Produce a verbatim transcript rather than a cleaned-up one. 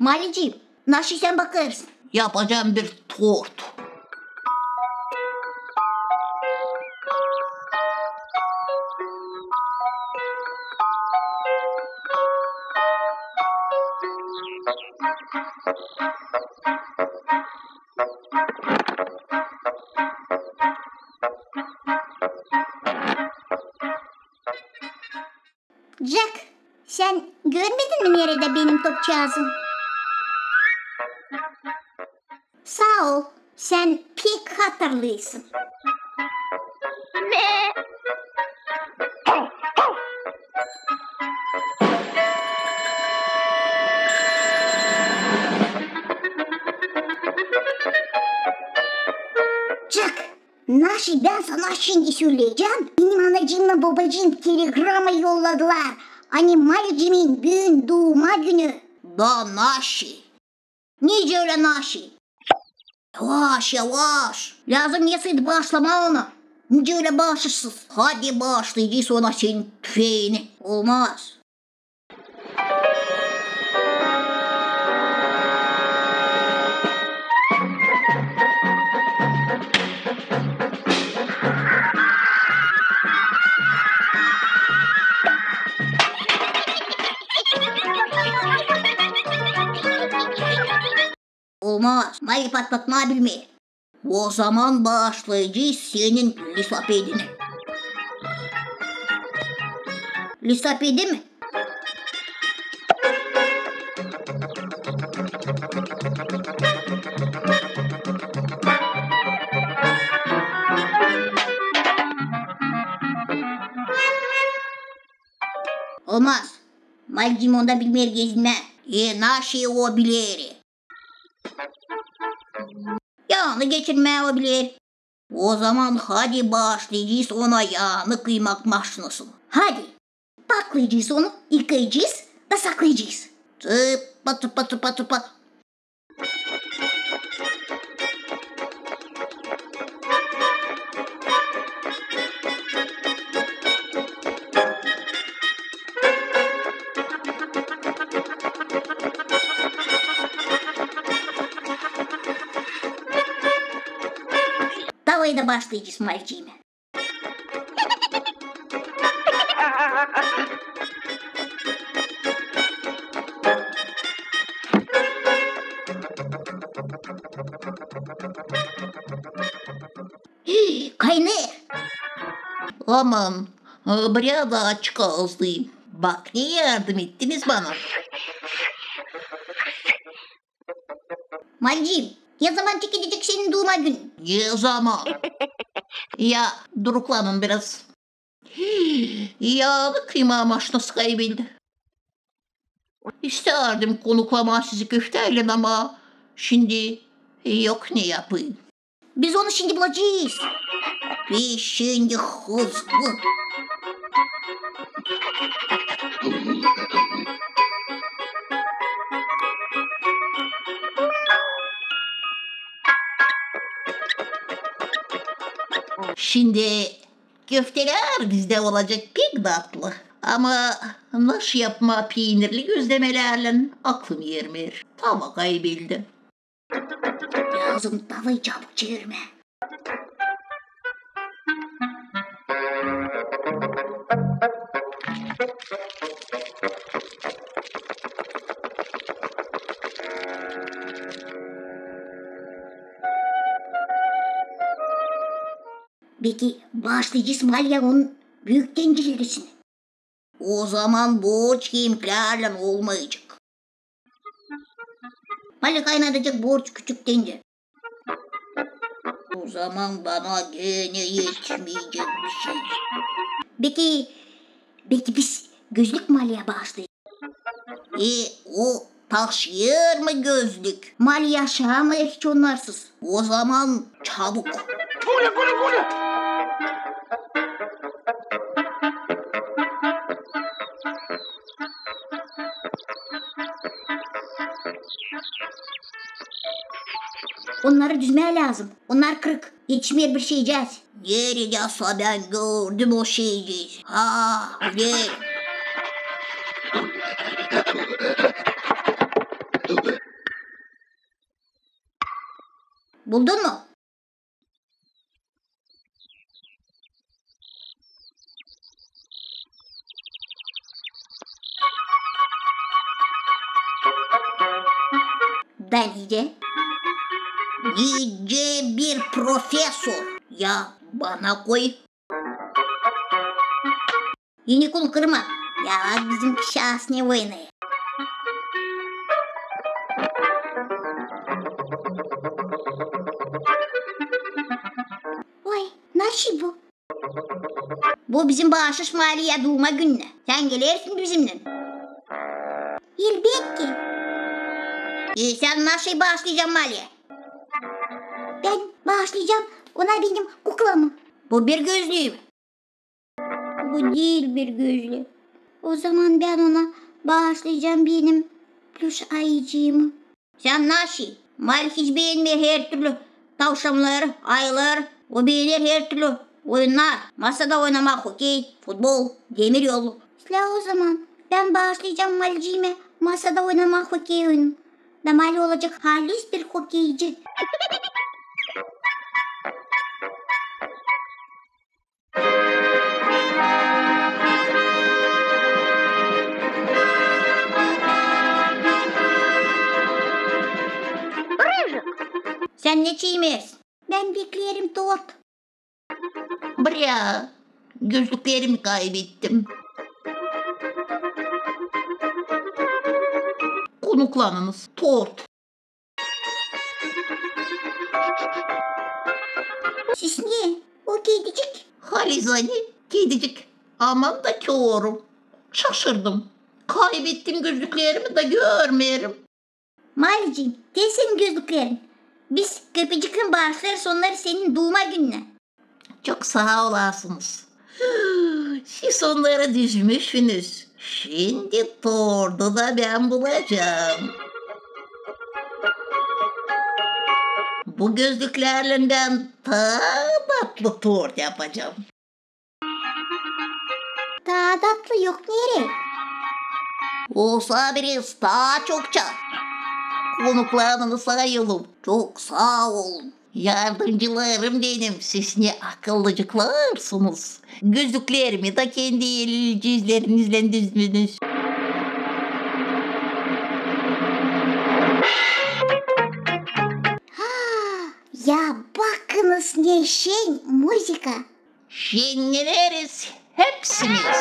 Malicim, naşey sän bakêrsın? Yapacam bir tort. Cek, sän görmedin mi neredä benim topçaazım? Saa ol, sän pek hatırlıysın. Cek, naşey, bän sana şindi söleyecäm. Benim anacıımnan bobacıım telegramma yolladılar, ani Malicimin büün duuma günü. Da naşey? Nicä ölä naşey? Yavaş, yavaş. Lääzım nesä tä baaşlamaa ona. Nicä ölä baaşışsız? Hadi baaşlayacez ona senin tüfeeni. Olmaz. Olmaz, Mali patlatmaa bilmeer. O zaman baaşlayacez senin lisopedini. Lisopedi mi? Olmaz. Malicim onda bilmeer gezinmää. E, naşey o biler? Yaanı geçirmää o biler. O zaman hadi baaşlayacez ona yaanı kıymak maşinasını. Hadi, paklayacez onu, yıkayacez da saklayacez. Tıpa, tıpa, tıpa, tıpa. Davay da baaşlayacez Malicimi. Hii, kaynêêr. Aman, e, biraz da aç kaldım. Bak, ne yardım ettiniz bana. Malicim, ne zaman çekecek senin duuma günün? Ne zaman? Ya, duruklanın biraz. Yaanı kıymaa maşinası kaybeldi. İstärdim konuklamaa sizi köftäylän, ama şindi yok ne yapayım. Biz onu şindi bulacez. Biz şindi hızlı. Şindi köftelär bizdä olacek pek datlı. Ama naşı yapmaa peynirli gözlemelärlän aklım ermeer. Tava kaybeldi. Lääzım tavayı çabuk çevirmää. Beki baaşlayacez Maliyä onun büük tencereresini. O zaman borç kemiklärlän olmayacek. Mali kaynadacek borç küçük tencere. O zaman bana genä etmeyecek bişey. Beki, beki biz gözlük Maliyä baaşlayacez. E, o taşıyêr mı gözlük? Mali yaşamêêr hiç onnarsız. O zaman çabuk. Gule, gule, gule! Onnarı düzmää lääzım. Onnar kırık. Etişmeer bir şeycääz. Neredä sa bän gördüm o şeyceezi. Ha, bilerim. Buldun mu? Da nicä? Nicä bir profesor. Ya, bana koy. Eni kul kırma. Ya, bizim kişi asnı oynêêr. Oy, naşey bu? Bu bizim baaşış Maliya duuma gününä. Sän gelersin bizimnän? Elbetki. E, sän naşey baaşlayacan Maliya? Bän baaşlayacam ona benim kuklamı. Bu bir gözlüü mü? Bu diil bir gözlüü. O zaman bän ona baaşlayacam benim plüş ayıcıımı. Sän naşey? Mali hiç beenmeer hertürlü tavşamnarı, ayıları. O beener hertürlü oyunnar. Masada oynamaa, hokey, futbol, demir yolu. Islää o zaman bän baaşlayacam Malicimä masada oynamaa hokey oyunun. Da Mali olacek halis bir hokeyci. Rıjık! Sän ne çiimersin? Bän bekleerim tort. Brä, gözlüklerimi kaybettim. Konuklanınız, tort. Siz ne? O kedicik? Halizdän kedicik. Aman da körüm. Şaşırdım. Kaybettim gözlüklerimi da görmeerim. Malicim, te senin gözlüklerin. Biz köpeciknän baaşlêêrız onnarı senin duuma gününä. Çok saa olasınız. Siz onnarı düzmüşsünüz. Şindi tordu da bän bulacam. Bu gözlüklärlän bän taa tatlı tort yapacam. Taa tatlı yok nere? Olsa biraz taa çokça. Konuklanınız, ayılım. Çok saa olun. Yardımcılarım benim, siz ne akıllıcıklarsınız. Gözlüklerimi da kendi el cizleriiniznän düzdünüz. Ha, ya bakınız ne şen muzıka. Şenleneriz hepsimiz.